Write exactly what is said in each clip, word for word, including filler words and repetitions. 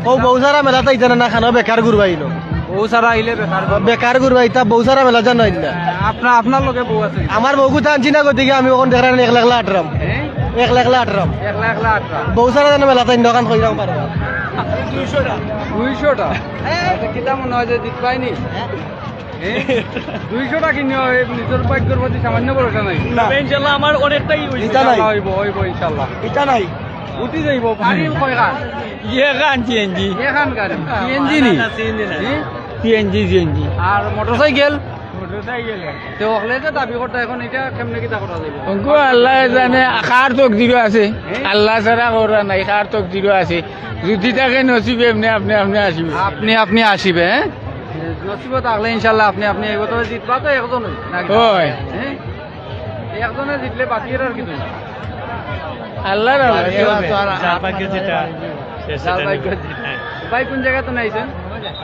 ও বউ ছাড়া মেলাত আইতা না, না খানো বেকার ঘুরবাইলো। বউ ছাড়া আইলে বেকার। বেকার ঘুরবাইতা, বউ ছাড়া মেলা জানো না। আপনার, আপনার লগে বউ আছে? আমার বউগুতা আনছি না, গতিকে আমি অখন দেখরা না একলা একলা আটরাম। হ্যাঁ? একলা একলা আটরাম। একলা একলা আটরাম। বউ ছাড়া জানো মেলাত আইন দোকান কইরাম পারবা। দুইশোটা। দুইশোটা? আচ্ছা, কিতা মনে হয় যে জিতবাইনি? হ্যাঁ? দুইশোটা কিনে হয়, নিজের ভাগ্যর প্রতি সামান্য ভরসা নাই। না। তবে ইনশাল্লাহ আমার অনেকটাই হইছে। ইটা নাই। ইনশাল্লাহ হইব, হইব ইনশাল্লাহ। ইটা নাই। উঠি যাইব, পারি কয় কার? ইয়ে কান সিএনজি। ইয়ে কান গাড়ি। সিএনজি নি? না, সিএনজি না। জি? CNG, CNG. আর মোটরসাইকেল? মোটরসাইকেল। তে অকলে যে দাবি করতা, এখন ইটা কেমনে কিতা করা যাইব? ওগো আল্লাহ জানে, কার তকদিরও আছে। হ্যাঁ? আল্লাহ ছাড়া করা নাই, কার তকদিরও আছে। যদি থাকে নসিবে এমনি আপনি, আপনি আসিবে। আপনি, আপনি আসিবে, হ্যাঁ? নসিবো থাকলে ইনশাল্লাহ আপনি, আপনি আইব। তবে জিতবা তো একজনই, নাকি? হয়। হ্যাঁ? একজনে জিতলে বাকি আর কিছু না। আল্লাহর আর রহমতে। এবার তো আর যার ভাগ্যে যেটা, সে সেটা যার ভাগ্যে নিবে। যেটা। হ্যাঁ। ভাই, কোন জায়গা তো আইছেন?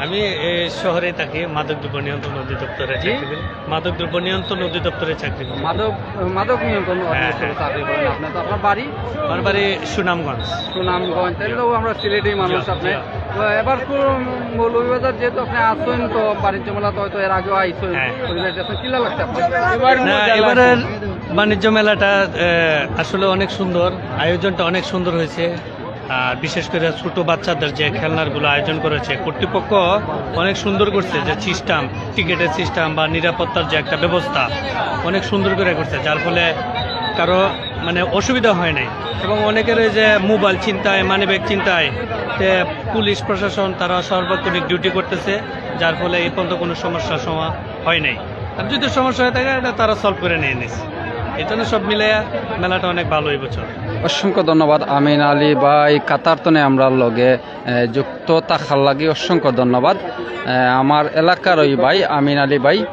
আমি এই শহরে থাকি, মাদক দ্রব্য নিয়ন্ত্রণ অধিদপ্তরে জি? চাকরি করি। মাদক দ্রব্য নিয়ন্ত্রণ অধিদপ্তরে চাকরি করি। মাদক, মাদক নিয়ন্ত্রণ হ্যাঁ, অধিদপ্তরে হ্যাঁ। চাকরি করেন আপনি। তো আপনার বাড়ি? আমার বাড়ি সুনামগঞ্জ। সুনামগঞ্জ। তাহলে তো আমরা সিলেটি মানুষ জি, আপনি। জি। তো এবার তো মৌলভীবাজার যেহেতু আপনি আসছেন, তো বাণিজ্য মেলা তো হয়তো এর আগেও আইছেন। হ্যাঁ। পরিবেশ দেখছেন, কিলা লাগছে আপনার? না, এবারের বাণিজ্য মেলাটা, আহ, আসলে অনেক সুন্দর, আয়োজনটা অনেক সুন্দর হয়েছে। আর বিশেষ করে ছোট বাচ্চাদের যে খেলনাগুলো আয়োজন করেছে কর্তৃপক্ষ, অনেক সুন্দর করছে, যে সিস্টেম, টিকিটের সিস্টেম বা নিরাপত্তার যে একটা ব্যবস্থা, অনেক সুন্দর করে করছে, যার ফলে কারো মানে অসুবিধা হয় নাই। এবং অনেকের ওই যে মোবাইল ছিনতাই, মানিব্যাগ ছিনতাই, তে পুলিশ প্রশাসন তারা সার্বক্ষণিক ডিউটি করতেছে, যার ফলে এই পর্যন্ত কোনো সমস্যার সমা-, হয় নাই। আর যদি সমস্যা হয়ে থাকে, এটা তারা সলভ করে নিয়ে নিস। এই জন্য সব মিলে মেলাটা অনেক ভালো এই বছর। অসংখ্য ধন্যবাদ আমিন আলী ভাই, কাতার তনে আমরার লগে, এ, যুক্ত থাকার লাগি অসংখ্য ধন্যবাদ। এ, আমার এলাকার ওই ভাই আমিন আলী ভাই, এ,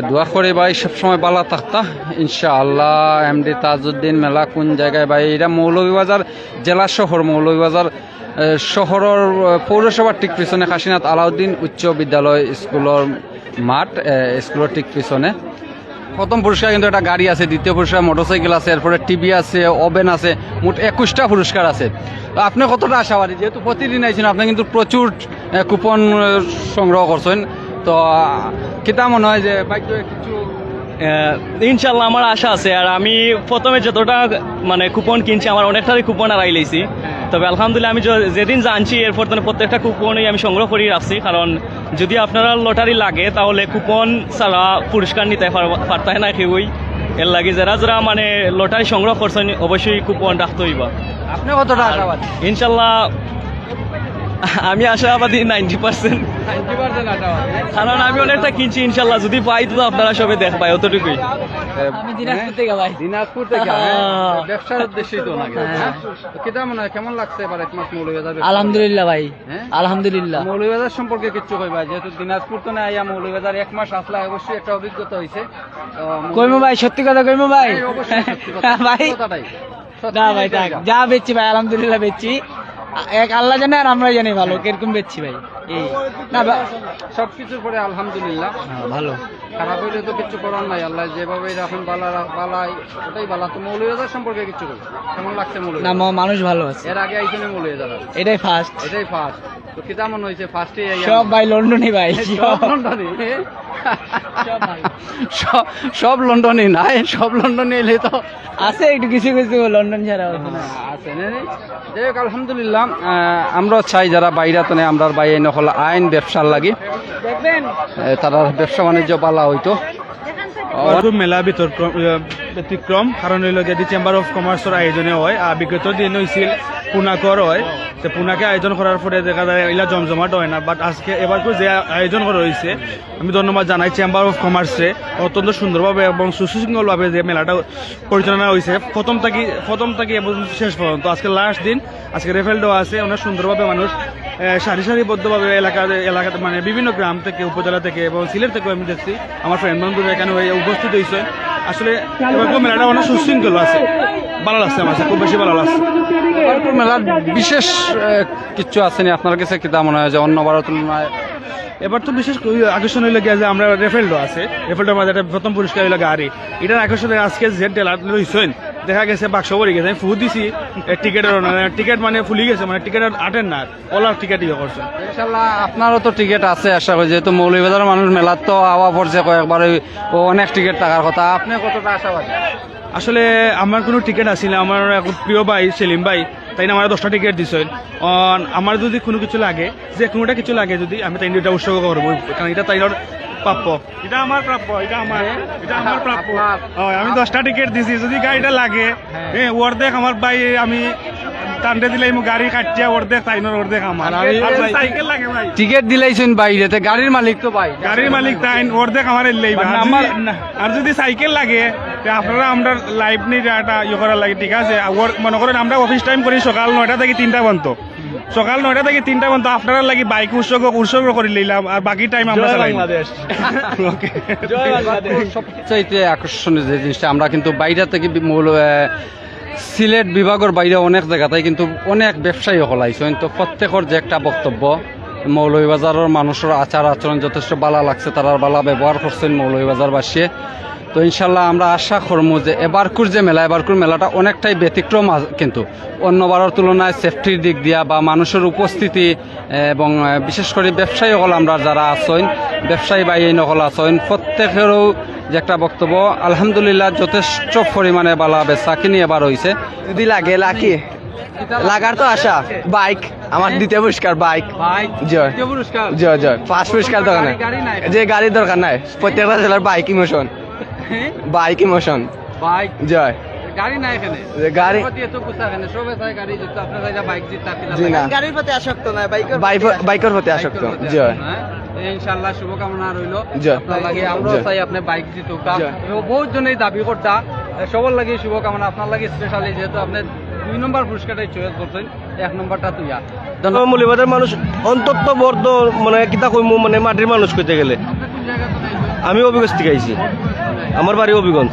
দোয়া করি ভাই সবসময় ভালা থাকতা। ইনশাআল্লাহ এমডি তাজউদ্দিন মেলা কোন জায়গায় ভাই? এটা মৌলভীবাজার জেলা শহর, মৌলভীবাজার, এ, শহরের, এ, পৌরসভার ঠিক পিছনে কাশীনাথ আলাউদ্দিন উচ্চ বিদ্যালয় স্কুলের মাঠ, এ, স্কুলের ঠিক পিছনে। প্রথম পুরস্কার কিন্তু একটা গাড়ি আছে, দ্বিতীয় পুরস্কার মোটরসাইকেল আছে, এরপরে টিভি আছে, ওভেন আছে, মোট একুশটা পুরস্কার আছে। তো আপনি কতটা আশাবাদী, যেহেতু প্রতিদিন আইছেন, আপনি কিন্তু প্রচুর, এ, কুপন, এ, সংগ্রহ করছেন, তো, আ, কিতা মনে হয় যে ভাগ্য কিছু? এ, ইনশাল্লাহ আমার আশা আছে। আর আমি প্রথমে যতটা মানে কুপন কিনছি, আমার অনেকটারই কুপন আড়াই লইছি। তবে আলহামদুলিল্লাহ আমি য-, যেদিন জানছি, এরপর তো প্রত্যেকটা কুপনই আমি সংগ্রহ করি রাখছি, কারণ যদি আপনারা লটারি লাগে, তাহলে কুপন ছাড়া পুরস্কার নিতে পার-, পারতায় না কেউই। এর লাগি যারা যারা মানে লটারি সংগ্রহ করছেন, অবশ্যই কুপন রাখতে হইবা। আপনি কতটা আশাবাদী? ইনশাল্লাহ, আমি আশাবাদী নাইনটি পার্সেন্ট। নাইনটি পার্সেন্ট আশাবাদী। কারণ আমি অনেকটা কিনছি, ইনশাল্লাহ যদি পাই তো আপনারা সবে দেখবাই, অতটুকুই। আমি দিনাজপুর থেকে ভাই। দিনাজপুর থেকে, হ্যাঁ? হ্যাঁ। ব্যবসার উদ্দেশ্যেই তো নাকি, হ্যাঁ। হ্যাঁ? তো কিতা মনে হয়, কেমন লাগছে এবার এক মাস মৌলভীবাজার ব্যবসা? আলহামদুলিল্লাহ ভাই। হ্যাঁ? আলহামদুলিল্লাহ। মৌলভীবাজার সম্পর্কে কিচ্ছু কইবা, যেহেতু দিনাজপুর তো না আইয়া মৌলভীবাজার এক মাস আসলা, অবশ্যই একটা অভিজ্ঞতা হইছে। তো মৌলভীবাজার কইমু ভাই, সত্যি কথা কইমু ভাই। হ্যাঁ, অবশ্যই সত্যি কথা। ভাই। সত্যি কথাটাই। সত্যি না ভাই, কথাটাই। থাক। যা বেচছি ভাই, আলহামদুলিল্লাহ বেচছি। এক আল্লাহ জানে আর আমরাই জানি ভালো, কিরকম বেচছি ভাই। এই। না, বা- সবকিছুর পরে আলহামদুলিল্লাহ। হ্যাঁ, ভালো। খারাপ হইলে তো কিচ্ছু করার নাই, আল্লাহ যেভাবে রাখেন বালা রা-, বালাই, ওটাই বালা। তো মৌলভীবাজার সম্পর্কে কিচ্ছু বলুন, কেমন লাগছে মৌলভীবাজার? না, ম-, মানুষ ভালো আছে। এর আগে আইছেন মৌলভীবাজার? এটাই ফার্স্ট। এটাই ফার্স্ট। তো কিতা মনে হইছে ফার্স্টে আইয়া? সব ভাই লন্ডনি ভাই। সব লন্ডনি? সব ভাই। সব, সব লন্ডনি নাই, সব লন্ডনি এলে তো আছে একটু কিছু কিছু লন্ডন ছাড়া। হ্যাঁ, আছে, না, না। যাই হোক, আলহামদুলিল্লাহ, আহ, আমরা চাই যারা বাইরে তো নেই, আমরার বাইরে নকল আইন ব্যবসার লাগি, দেখবেন। আহ, তারা ব্যবসা বাণিজ্য বালা হইতো। এবার খুব মেলা বিতর্ক-, আহ, ব্যতিক্রম, কারণ হইল গিয়া Chamber of Commerce-র আয়োজনে হয়, আর বিগত দিন হইছিল পুনাকর হয়, তো পুনাকে আয়োজন করার পরে দেখা যায় এলা জমজমাট হয় না, but আজকে এবার খুব যে আয়োজন করা হয়েছে, আমি ধন্যবাদ জানাই Chamber of Commerce-রে, অত্যন্ত সুন্দরভাবে এবং সুশৃঙ্খলভাবে যে মেলাটা পরিচালনা হয়েছে, প্রথম থাকি, প্রথম থাকি এ পর্যন্ত শেষ পর্যন্ত। আজকে লাস্ট দিন, আজকে রেফেল ড্র আছে, অনেক সুন্দরভাবে মানুষ, এ, সারি সারিবদ্ধভাবে এলাকার, এলাকাতে মানে বিভিন্ন গ্রাম থেকে, উপজেলা থেকে এবং সিলেট থেকেও আমি দেখছি, আমার ফ্রেন্ড বন্ধুরা এখানে হয়ে উপস্থিত হয়েছে। আসলে এবার মেলাটা অনেক সুশৃঙ্খল আছে, ভালো লাগছে আমার কাছে, খুব বেশি ভালো লাগছে। এবার মেলার বিশেষ, এ, কিচ্ছু আছে নি আপনার কাছে, কিতা মনে হয় যে অন্যবারও তুলনায়? এবার তো বিশেষ করে আকর্ষণ হইল গিয়া যে আমরা রেফেল ড্র আছে, রেফেল ড্রর মাঝে একটা প্রথম পুরস্কার হইল গাড়ি। এটার আকর্ষণে আজকে যে ডিলার রইছেন, দেখা গেছে বাক্স ভরি গেছে, আমি ফু দিছি, এ, টিকেটের অন্য, টিকেট মানে ফুলি গেছে, মানে টিকেট আর আটের না, ওলার টিকেট ইয়ে করছে। ইনশাল্লাহ আপনারও তো টিকেট আছে আশা করি, যেহেতু মৌলভীবাজারের মানুষ মেলাত তো আওয়া পড়ছে কয়েকবার, ওই ও অনেক টিকেট থাকার কথা। আপনি কতটা আশাবাদী? আসলে আমার কোনো টিকেট আছিল না, আমার এক প্রিয় ভাই সেলিম ভাই, তাইন আমার দশটা টিকেট দিছইন। অন আমার যদি কোনো কিছু লাগে, যে কোনোটা কিছু লাগে যদি, আমি তাইন এটা উৎসর্গ করবো, কারণ এটা তাইনর প্রাপ্য। এটা আমার প্রাপ্য, এটা আমার, এটা আমার প্রাপ্য। আপনার। হয়, আমি দশটা টিকেট দিছি, যদি গাড়িটা লাগে, হ্যাঁ। হ্যাঁ, অর্ধেক আমার ভাই, আমি তানরে দিলাইমু গাড়ি কাটিয়া, অর্ধেক তাইনর, অর্ধেক আমার। আর আমি আর যদি সাইকেল লাগে ভাই। টিকেট দিলাইছইন ভাই, এতে গাড়ির মালিক তো ভাই। গাড়ির মালিক তাইন, অর্ধেক আমার এল্লাই বা আর নাম্বার যদি, না। আর যদি সাইকেল লাগে, তে আপনারা আমরা লাইভ নিয়ে একটা ইয়ে করার লাগে, ঠিক আছে? আর ওর, মনে করেন আমরা অফিস টাইম করি সকাল নয়টা থেকে তিনটা পর্যন্ত। সকাল নয়টা থেকে তিনটা পর্যন্ত আপনারার লাগি বাইক উৎসর্গ, উৎসর্গ করে নিলাম, আর বাকি টাইম আমরা জয় চালাই। বাংলাদেশ। ওকে। জয় বাংলাদেশ। সবচাইতে আকর্ষণীয় যে জিনিসটা, আমরা কিন্তু বাইরে থেকে বি-, মৌল-, আহ, সিলেট বিভাগের বাইরে অনেক জায়গাতে কিন্তু অনেক ব্যবসায়ী হকল আইছইন। তো প্রত্যেকের যে একটা বক্তব্য, মৌলভীবাজারের মানুষের আচার আচরণ যথেষ্ট ভালা লাগছে, তারার ভালা ব্যবহার করছেন মৌলভীবাজারবাসী। তো ইনশাল্লাহ আমরা আশা করমু যে এবারকুর যে মেলা, এবারকুর মেলাটা অনেকটাই ব্যতিক্রম আ-, কিন্তু অন্যবারের তুলনায় সেফটির দিক দিয়া বা মানুষের উপস্থিতি এবং, আহ, বিশেষ করে ব্যবসায়ী হকল আমরা যারা আছইন, ব্যবসায়ী ভাই এই হকল আছইন, প্রত্যেকেরও যে একটা বক্তব্য, আলহামদুলিল্লাহ যথেষ্ট পরিমাণে ভালা বেচা কিনি এবার হইছে। যদি লাগে লাকি, লাগার তো আশা, বাইক, আমার দ্বিতীয় পুরস্কার বাইক। বাইক, জয়। দ্বিতীয় পুরস্কার? জয়, জয়। ফার্স্ট পুরস্কার দরকার নাই। গাড়ি, গাড়ি নাই। যে গাড়ির দরকার নাই, প্রত্যেকটা ছেলের বাইক ইমোশন। হ্যাঁ? Bike emotion. বাইক। জয়। গাড়ি নাই এখানে। যে গাড়ি। প্রতি এত গুছা এখানে, সবে চায় গাড়ি জিততে, আপনারা চাইলে বাইক জিততে, আপনি জি না। গাড়ির প্রতি আসক্ত নয়, বাইকের বাইক-, প্রতি আসক্ত। বাইকের প্রতি আসক্ত। বাইকের প্রতি জয়। আসক্ত, হ্যাঁ? এই ইনশাআল্লাহ শুভকামনা রইল। জয়। আপনার লাগি আমরাও জয়। চাই আপনি বাইক জিতুকা। জয়। এবং বহুত জনেই দাবি করতা, সবার লাগি শুভকামনা, আপনার লাগি স্পেশালি যেহেতু আপনি দুই নম্বর পুরস্কারটাই চয়েস করছেন, এক নম্বরটা তুইয়া। ধন্যবাদ। মৌলভীবাজার মানুষ অন্তত বর্দ, মানে, কিতা কইমু, মানে, মাটির মানুষ কইতে গেলে। আপনি কোন জায়গা থেকে আইছেন? আমি হবিগঞ্জ থেকে আইছি, আমার বাড়ি হবিগঞ্জ।